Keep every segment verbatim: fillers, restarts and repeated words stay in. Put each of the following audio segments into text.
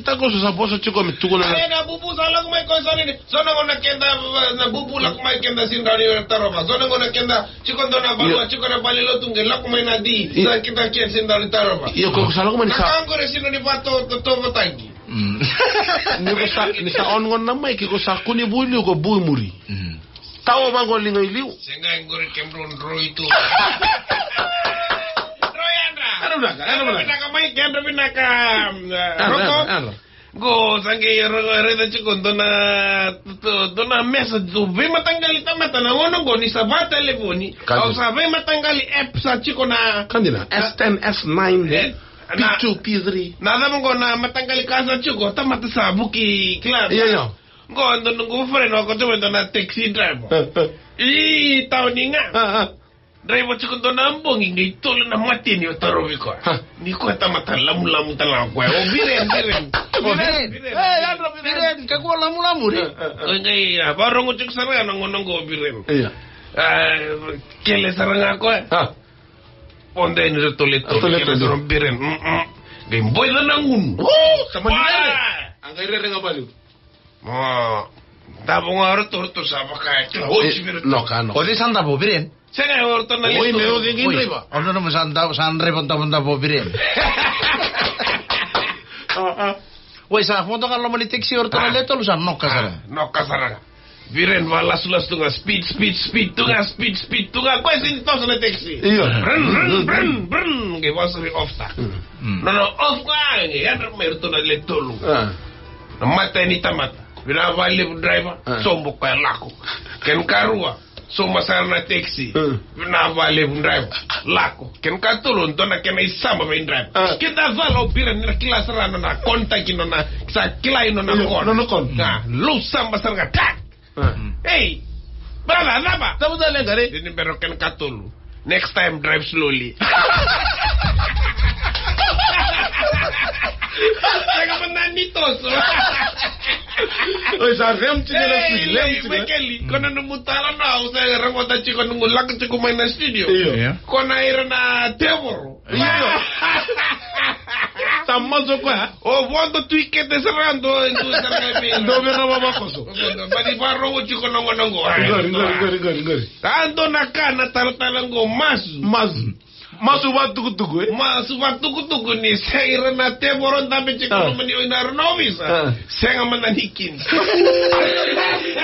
Sa ko sa vosa tiko me tukuna na. Are na bubu sa lako mai ko sa ni. So na gauna keda na bubu lako mai keda sini rawa ni tarova. So na gauna keda tiko dua na vanua, tiko na vale lotu qai lako mai na di. Sa keda keda sini rawa ni tarova. Io, ko sa lako mai ni sa. Na ka qori sini ni vato to to vataki. Mm. Ni ko sa, ni sa on gona na mic, ko sa kune vuli, ko vuli muri. Mm. Tawa vaqo liga i liu. Sega e qori kemudrau droi tu. Droi yadra. Yadra vinaka, yadra vinaka. Yadra vinaka, mm, eh, Roko. Yadra, yadra. Qo sa qai ro-, raica tiko dua na, dua na message tu. Veimataqali tamata na gauna qo ni sa vakatalevoni. Kadi. Au sa veimataqali app sa tiko na. Kadi na, S ten, S nine, eh, P two, P three. Na cava qo na mataqali ka sa tiko, tamata sa vuki kila. Io, io. Qo dua noqu friend wako tu me dua na taxi driver. Eh, eh. I tauni ga. Ah, ah. Driver tiko dua na bogi qai tolu na mateni o tarovi koya. Ha. Ni koya tamata lamulamu tale ga koya. O Biren, Biren. O Biren. Biren. Eh, yadra Biren. Biren, kakua lamulamu re. Eh, eh, eh. Koya qai, ah, varogo tiko sara ga na gauna qo o Biren. Io. Ah, kele sara ga koya. Ha. Ponde ni ratou le tolu. Ratou le tolu. Kele sara o Biren. Mm, mm. Qai boica na gunu. Oh, tamani rere. Ah. A qai rere ga valiu. Mo, davo ga o ratou, ratou sa vaka e kila, oti vei ratou. Noka, noka. O cei sa davo, Biren? Sega, o ratou na leto. Oi, me o cei qai draiva? O ratou na sa davo, sa draiva, davo, davo, Biren. Ah, ah. Oi, sa vodo ga loma ni taxi, o ratou na leto, sa noka sara. Ah, noka sara ga. Biren vakalasulasu tu ga, speed, speed, speed tu ga, speed, speed tu ga, koya sini toso na taxi. Io. Brum, brum, brum, brum, qai vakasori off ta. Mm. Nona off ga, qai yadra mai ratou na le tolu. Ah. Na mata ni tamata. Vinaka vakalevu driver, ah, sobo koya lako. Kena karua, sobo sara na taxi. Mm. Vinaka vakalevu driver, lako. Kena katolu, dua na kena isaba vei driver. Ah. Keda cala o Biren ni na kila sara nona contact nona, sa kila i nona, io, kona. Nona kona. Ah, lou saba sara ga, tak! Ah. Ei! Brother, cava? Cava sa leqa re? Dini bero kena katolu. Next time, drive slowly. Sega mada ni toso. Oi, sa rem tiko na speed, rem tiko. Ei, Michael, ko na nomu tala na, au sa rem ota tiko nomu lako tiko mai na studio. Io. Io. Ko na ira na tevoro. Io. Sa masu o koya. O vodo tu i kete sara ga dua, dua sara ga me. Dua vei ira na vavakoso. O vodo, ba ni vakarorogo tiko noqo, noqo. Qori, qori, qori, qori, qori. Sa dua na ka na talatala qo, masu. Masu. Masu vakatukutuku, e? Masu vakatukutuku ni se ira na tevoro dabe tiko, ah, loma ni o ira na ovisa. Ah. Sega mada ni kina.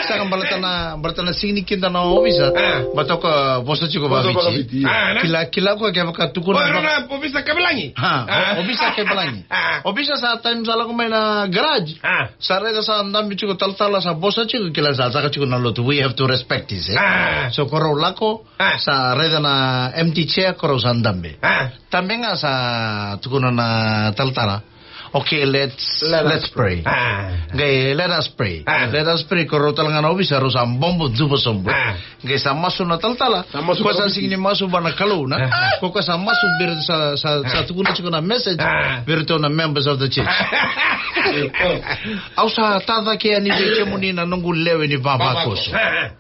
Sega, baleta na, baleta na sega ni kina na ovisa. Ah. Baleta ko vosa tiko vakaviti. Vosa vakaviti, io. Ah, na? Kila, kila ko kevaka tukuna. O, na, na, ovisa Kavelagi. Ha, ah, o, ovisa Kavelagi. Ah. Ovisa sa taimi sa lako mai na garage. Ah. Sa raica sa dabe tiko talatala sa vosa tiko, kila sa caka tiko na lotu. We have to respect this, eh? Ah. So ko rau lako, ah, sa raica na empty chair, ko rau sa dabe. Ah. Dabe ga sa tukuna na talatala. Okay, let's, let us, let's pray. Ah. Qai, let us pray. Ah. Let us pray. Ko rau tale ga na ovisa, rau sa bobo, duva sobu. Ah. Qai sa masu na talatala. Sa masu. Ko sa sega ni masu vua na Kalou, na? Ah. Ko, ko sa masu vei ira sa, sa, sa, ah, tukuna tiko na message. Ah. Vei iratou na members of the church. Au sa tacake yani vei kemuni na noqu lewe ni vavakoso. Vavakoso. Ah.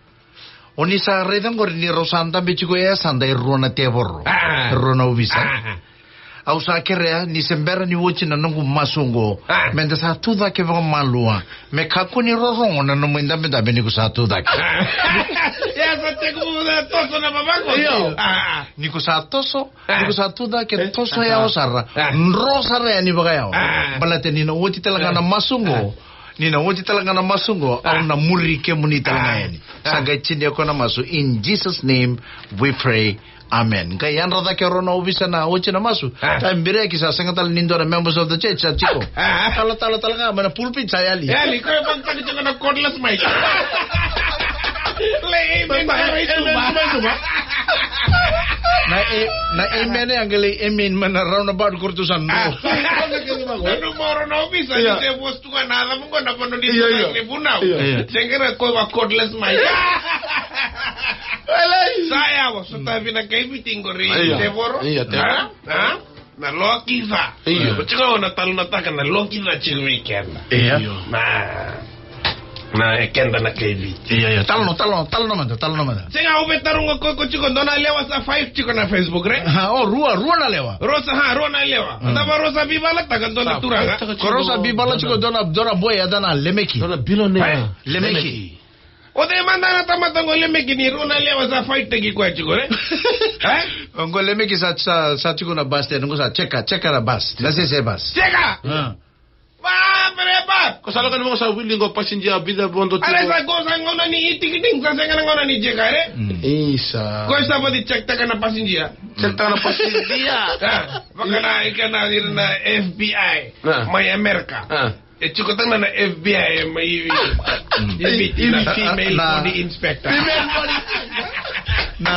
O ni sa raica qori ni rau sa dabe tiko e yasada e rua na tevoro. Ah. E rua na ovisa. Ah. Au sa kerea ni se bera ni oti na noqu masu oqo. Ah. Meda sa tu cake vakamalua. Me kakua ni rorogo na nomu idabedabe ni ko sa tu cake. Ah. Ia sa tekivu na toso na vavakoso. Io. Ah. Ni ko sa toso, ah, ni ko sa tu cake, eh, toso, ah, yawa sara. Ah. Dro sara yani vakayawa. Ah. Baleta ni na oti tale ga na masu oqo. Ah. Ni na oti tale ga na masu oqo, ah, au na muri kemuni tale ga yani. Ah. Sa qai tinia koya na masu. In Jesus' name we pray. Amen. Qai yadra cake o rau na ovisa na oti na masu. Ah. Taimi bera ki sa sega tale ni dua na members of the church sa tiko. Ah. Talatala tale ga mai na pulpit sa yali. Yali, koya vakataka tiko na cordless mic. Lei amen, amen, amen, amen. Na e, na amen ya qai lei amen mai na roundabout ko ratou sa dro. Ah. Nanu moro na ovisa, io, ni se vosa tu ga na cava qo na vanua ni, io, io, ni vunau. Io. Io. Sega ni ra koya va cordless mic. Sa yawa, sota vinaka i Viti qori, io, tevoro. Io, tevoro. Ah? Ah? Na lokica. Io. Ko tiko na talanoataka na lokica tiko vei keda. Io. Na. Na e keda na kaivi. Ia, ia, talanoa, talanoa, talanoa mada, talanoa mada. Sega, au via taroga ko, ko tiko dua na lewa sa fight tiko na Facebook, re? Ha, o, rua, rua na lewa. Rua sa, ha, rua na lewa. Mm. Cava rua sa veivalataka dua na turaga? Ko rua sa veivala tiko dua na, dua na boy, a dua na Lemeki. Dua na billionaire. E? Lemeki. Lemeki. O cei mada na tamata qo Lemeki ni rua na lewa sa fight taki koya tiko, re? E? O qo Lemeki sa, sa, sa tiko na bus stand, qo sa cheka, cheka na bus. Na sese bus. Cheka! Ha. Ba, bre, ba. Ko sa lako ni mo sa wili qo passenger, bica vodo tiko. Are sa qo sa gauna ni e-ticketing, sa sega na gauna ni cheka, re? Mm. Isa. Ko sa vadi check taka na passenger. Check taka na passenger. A, vaka na, ika na, ira na F B I. A. Mai Amerika. A. E tiko tale na F B I mai ivi. Mm. Ivi, ivi, na female body inspector. Female body inspector. Na,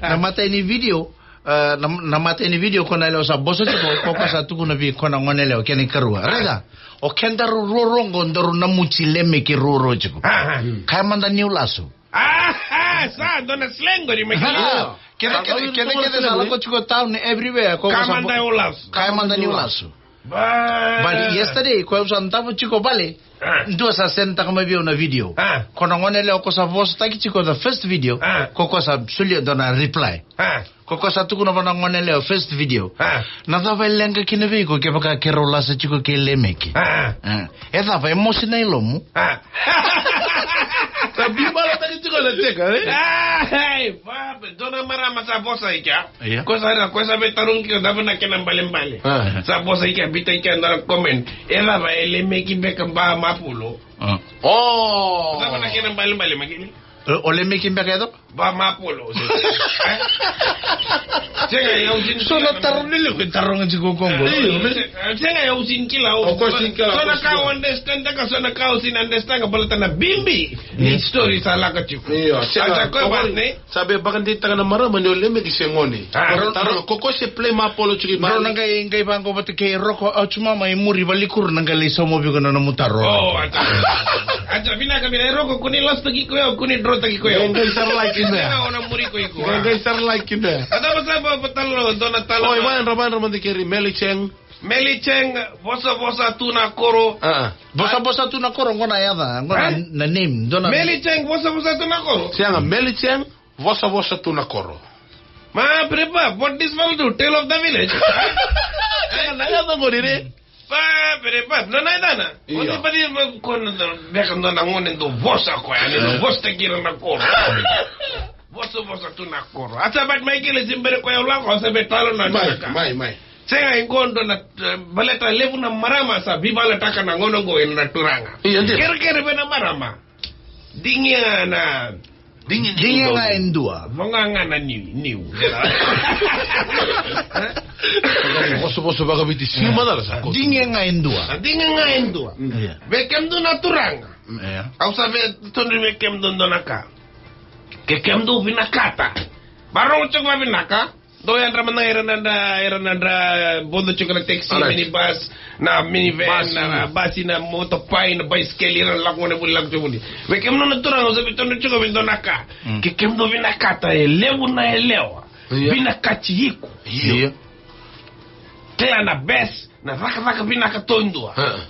na matai ni video, e, na, na matai ni video ko na lewa sa vosa tiko, ko, ko sa tukuna vei ko na gone lewa, kena ikarua. Raica, o kedaru ruarua qo daru namuci Lemeki ruarua tiko. A, a. Kaya mada niu lasu. A, a, sa dua na slang qori mai. A, kece, kece, kece, kece sa lako tiko town everywhere. Ko, ko sa mada niu lasu. Kaya mada niu lasu. Ba. But yesterday, ko au sa davo tiko vale. A. Dua sa send taka mai vei au na video. A. Ko na gone lewa ko sa vosataki tiko the first video. A. Ko, ko sa solia dua na reply. A. Ko, ko sa tukuna vua na gone lewa first video. A. Na cava e leqa kina vei iko kevaka keirau lasa tiko kei Lemeki? A. A. E cava, e mosi na ilomu? A. Sa bibalataki tiko na cheka, e? A, hey, ba, dua na marama sa vosa i kea. Ia. Ko sa ra, ko sa veitarogi kina cava na kena balebale. A. Sa vosa i kea, biuta i kea na comment. E cava, e Lemeki beka ba Mapulo? A. O. Cava na kena balebale, Maikeli? O, o Lemeki beka e cava? Ba Mapulo. E? Sega, e au sini. So na taro ni levu e taroga tiko qo. Io, me. Sega, e au sini kila. O ko sini kila. So na ka au understand taka, so na ka au sini understand taka, baleta na bibi ni story sa lako tiko. Io, sega. Ata ko ba ni. Sa via vakadeitaka na marama ni o Lemeki se gone. A. Taro, ko ko se play Mapulo tiko i Bali. Drau na qai, qai vaqo vata kei Roko, au cuma mai muri valikuru na qai lai sauma vei iko na nomu taro. O, ata. Ata, vinaka, vinaka, e Roko, kua ni lasutaki koya, kua ni drotaki koya. Qai, qai saralaki me. Sega, au na muri iko iko. Qai, qai saralaki me. Ata, vasa, va, va, talo, dua na talo. Oi, vayadrau, vayadrau mada keri, Meli Cheng. Meli Cheng, vosa, vosa tu na koro. A. Vosa, vosa tu na koro, qo na yaca, qo na, e? Na name, dua na. Meli Cheng, vosa, vosa tu na koro. Sega, Meli Cheng, vosa, vosa tu na koro. Ma, bre, ba, what this fellow do? Tale of the village? E, na yaca qori, re. Ba, bre, ba, na, na, na, na. Io. Oni ba di, ba, ko na, na, beka na, na gone do vosa ko, ya, ni do vosa taki ira na koro. Vosa, vosa tu na koro. Ata, but Maikeli, simbere ko ya lako, sa be talo na. Mai, mai, mai. Sega, e qo dua na, e, baleta levu na marama sa veivalataka na gauna qo ena turaga. Io, dina. Kerekere vei na marama. Digia na. Digia, digia ga e dua. Voga ga na niu, niu. Vosovoso vakaviti sima cala sa. Digia ga e dua. Digia ga e dua. Mm. Io. Vei kemudou na turaga. Mm. Io. Au sa via todri vei kemudou dua na ka. Ke kemudou vinakata. Vakarorogo tiko vakavinaka. Dou yadra mada ga ira na dra, ira na dra, bodo tiko na taxi, alright, minibus, na minivan, basi, na basi, na motopai, na baisikeli, ira na lako gone vuli, lako tiko vuli. Vei kemudou na turaga, au sa via todra tiko vei dou na ka. Mm. Ke kemudou vinakata e levu na yalewa. Io. Vinakati iko. Io. Kila na best, na cakacaka vinaka taudua. Huh.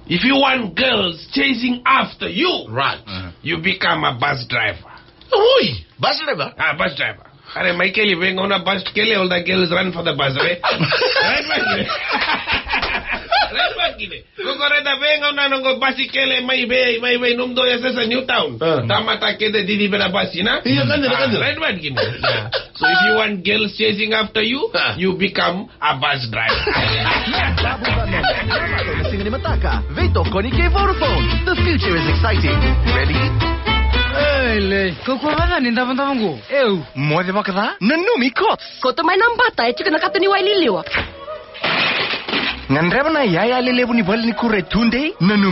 If you want girls chasing after you, right, you become a bus driver. Ui, bus driver? Ah, bus driver. Are Maikeli, vei gauna bus kele, all the girls run for the bus, right? Right, Maikeli? Right, Maikeli? Ko ko raica vei gauna noqu bus kele mai vei, mai vei nomudou yasayasa Newtown. Ah. Tamata kece cici vei na bus, na? Io, ka dina, ka dina. Ah, right, Maikeli? Yeah. So if you want girls chasing after you, ah, you become a bus driver. Siga ni mataka, veitokoni kei Vodafone. The future is exciting. Ready? Ei, lei. Kaukaua vata ni davodavo qo. Eu. Moce vakaca? Nanumi Courts. Kauta mai na bata, e tiko na kato ni wai liliwa. Gadreva na iyaya lelevu ni vale ni kura e tudei? Nanumi.